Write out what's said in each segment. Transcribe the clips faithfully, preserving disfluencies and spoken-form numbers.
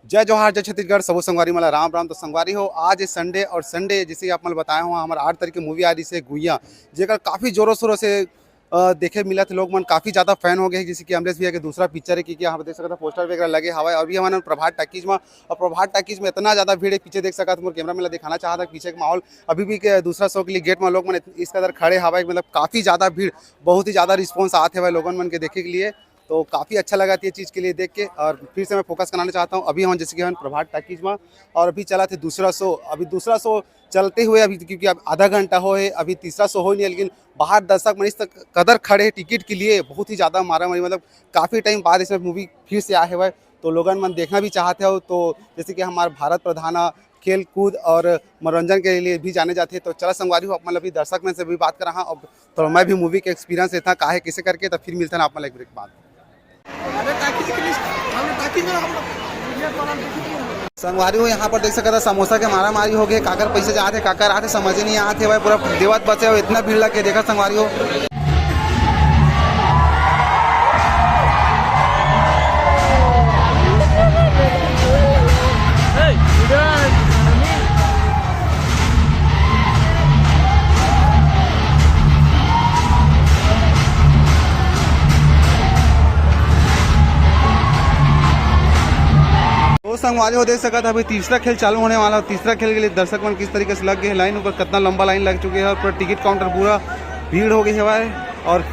जय जोहार, जय छत्तीसगढ़, सबो संगवारी मन ला राम राम। तो संगवारी हो, आज संडे और संडे जैसे कि आप मन बताए हो, हमर आठ तारीख के मूवी आ रही है गुइया, जेकर काफी जोरों शोरों से अ, देखे मिलत हे, लोग मन काफी ज्यादा फैन हो गए हैं, जैसे कि अमरीश भैया के दूसरा पिक्चर है, क्योंकि यहाँ पे देख सकत हो पोस्टर वगैरह लगे हवा है। अभी हमन प्रभात टाकीज में, और प्रभात टाकीज में इतना ज्यादा भीड़ है, पीछे देख सकत हो, मोर कैमरा में ला दिखाना चाहत हूँ पीछे के माहौल। अभी भी के दूसरा शो के लिए गेट में लोग मन इत-, इस कदर खड़े हवा है, मतलब काफी ज्यादा भीड़, बहुत ही ज्यादा रिस्पॉन्स आते हुए लोगन मन के देखे के लिए। तो काफी अच्छा लगा ये चीज के लिए देख के, और फिर से मैं फोकस कराना चाहता हूँ, अभी हम जैसे कि हम प्रभात टाकीज में, और अभी चला थे दूसरा शो। अभी दूसरा शो चलते हुए अभी, क्योंकि अब आधा घंटा हो है, अभी तीसरा शो हो नहीं, लेकिन बाहर दर्शक मन इस तक कदर खड़े हैं टिकट के लिए, बहुत ही ज्यादा मारा मारी, मतलब काफी टाइम बाद इसमें मूवी फिर से आए हुए, तो लोगन मन देखना भी चाहते हो। तो जैसे कि हमारे भारत प्रधान खेल कूद और मनोरंजन के लिए भी जाने जाते हैं। तो चला संगवारी हो, आप मतलब अभी दर्शक मन से भी बात करा हाँ, अब थोड़ा मैं भी मूवी के एक्सपीरियंस लेता का है किसे करके, तो फिर मिलता ना आप मतलब एक ब्रेक बाद। संगवारी हो, यहाँ पर देख सकत हो समोसा के मारा मारी हो गए, काकर पैसे जाते काकर आते समझ ही नहीं आते भाई, पूरा देवत बसे हो, इतना भीड़ लगे देखा संगवारी हो। तो संगवारी हो देख सकत हो, अभी तीसरा खेल चालू होने वाला है। तीसरा खेल के लिए दर्शक मन किस तरीके से लग गए हैं लाइन ऊपर, कितना लंबा लाइन लग चुके हैं और पूरा टिकट काउंटर पूरा भीड़ हो गई है भाई। और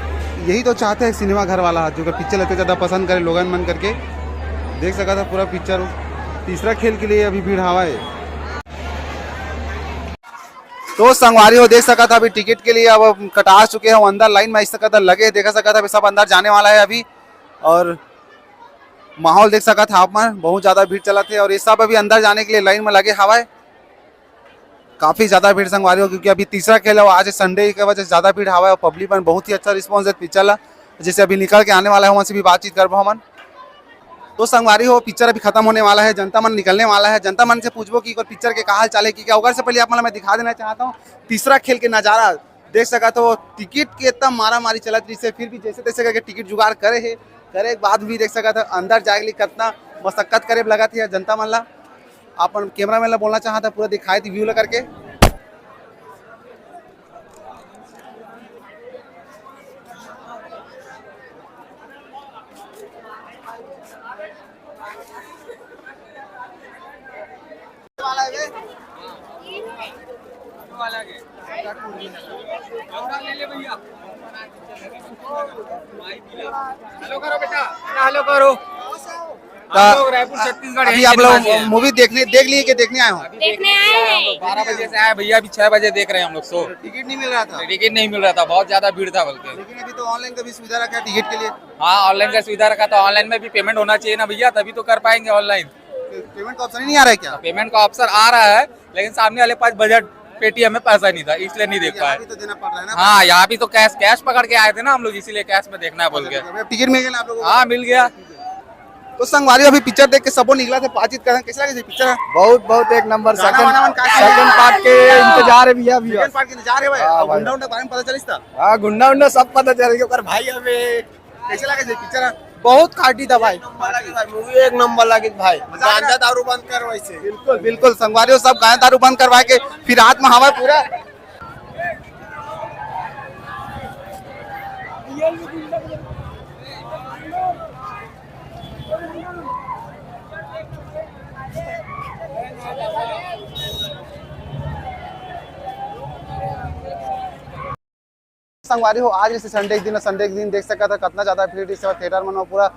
यही तो चाहते हैं सिनेमा घर वाला, जो कि पिक्चर लगते ज्यादा पसंद करे लोगन मन करके। देख सकत हो पूरा पिक्चर तीसरा खेल के लिए अभी भीड़ हवा है। तो संगवारी हो देख सकत हो, अभी टिकट के लिए अब कटा चुके हैं अंदर लाइन में, इस सकत लगे, देखा सकत हो, अभी सब अंदर जाने वाला है अभी। और माहौल देख सकत हो आप मन, बहुत ज्यादा भीड़ चलत है और ये सब अभी अंदर जाने के लिए लाइन में लगे हवा है। काफी ज्यादा भीड़ संगवारी हो, क्योंकि अभी तीसरा खेल है और आज संडे के वजह से ज्यादा भीड़ हवा है और पब्लिक मन बहुत ही अच्छा रिस्पॉन्स है पिक्चर ला। जैसे अभी निकल के आने वाला है, वहाँ से भी बातचीत करबो हमन। तो संगवारी हो, पिक्चर अभी खत्म होने वाला है, जनता मन निकलने वाला है। जनता मन से पूछबो कि पिक्चर के का हाल चाल है, कि क्या होगा। से पहले आप मन ला मैं दिखा देना चाहता हूँ तीसरा खेल के नजारा। देख सकत हो टिकट के इतना मारा मारी चलत रही से, फिर भी जैसे तैसे करके टिकट जुगाड़ करे है। करे के बाद भी देख सकत हो अंदर जाए के लिए कितना मशक्कत करे लगत है जनता मन ला। अपन कैमरा मैन ला बोलना चाहता पूरा दिखाए थी व्यू ला करके। हेलो करो बेटा, हेलो करो। हम लोग रायपुर, छत्तीसगढ़ अभी यहीं आप लोग निवासी हैं। मूवी देखने, देख लिए कि देखने आए हो? देखने आए हैं। बारह बजे से आए भैया, अभी छह बजे देख रहे हैं हम लोग शो। टिकट नहीं मिल रहा था? टिकट नहीं मिल रहा था, बहुत ज्यादा भीड़ था बल्कि। लेकिन अभी तो ऑनलाइन का भी सुविधा रखा है टिकट के लिए। हाँ, ऑनलाइन का सुविधा रखा, तो ऑनलाइन में भी पेमेंट होना चाहिए ना भैया, तभी तो कर पाएंगे ऑनलाइन। पेमेंट का ऑप्शन ही नहीं आ रहा है क्या? पेमेंट का ऑप्शन आ रहा है, लेकिन सामने वाले पास बजट, पेटीएम में पैसा नहीं था, इसलिए नहीं देख पाए। यहाँ भी तो देना पड़ रहा है ना? हाँ, यहाँ भी तो कैश, कैश पकड़ के आए थे ना हम लोग, इसीलिए कैश में देखना है बोल के। टिकट मिल गया ना आप लोगों को? हाँ, मिल गया। तो संगवारी अभी पिक्चर देख के सबो निकला थे बातचीत करें, कैसे लगे पिक्चर? बहुत बहुत एक नंबर। गाना सेकंड वाना मन का सेकंड पार्ट के इंतजार है भैया, भैया। सेकंड पार्ट के इंतजार है भाई। हाँ, और भाई। गुंडा उंडा के बारे में पता चलिस था? हाँ, गुंडा उंडा सब पता चल गया, ओकर भाई हवे। कैसे लगे पिक्चर? बहुत खाटी था भाई। मूवी एक नंबर लगे भाई। मजा आ रहा? गांजा दारू बंद कर वैसे। बिल्कुल बिल्कुल संगवारी हो, सब गांजा दारू बंद करवा के फिर हाथ में हवा पूरा। संगवारी हो, आज जैसे संडे के दिन, संडे के दिन देख सकत हो कितना ज्यादा भीड़ रही सेवा थिएटर मन में, पूरा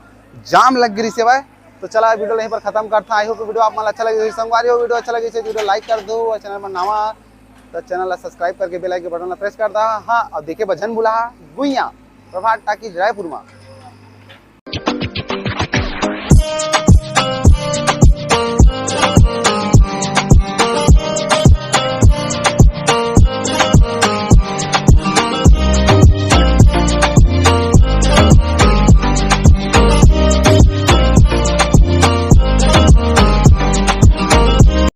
जाम लग गई सेवा। तो चला वीडियो यहीं पर खत्म करता। आई होप वीडियो आप मन अच्छा लगे होही। संगवारी हो, वीडियो अच्छा लगे तो वीडियो लाइक कर दो और चैनल पर नवा तो चैनल ला सब्सक्राइब करके बेल आइकन बटन ला प्रेस कर दा। हाँ, और देखे बजन बुला गुइया प्रभात टाकीज रायपुर में।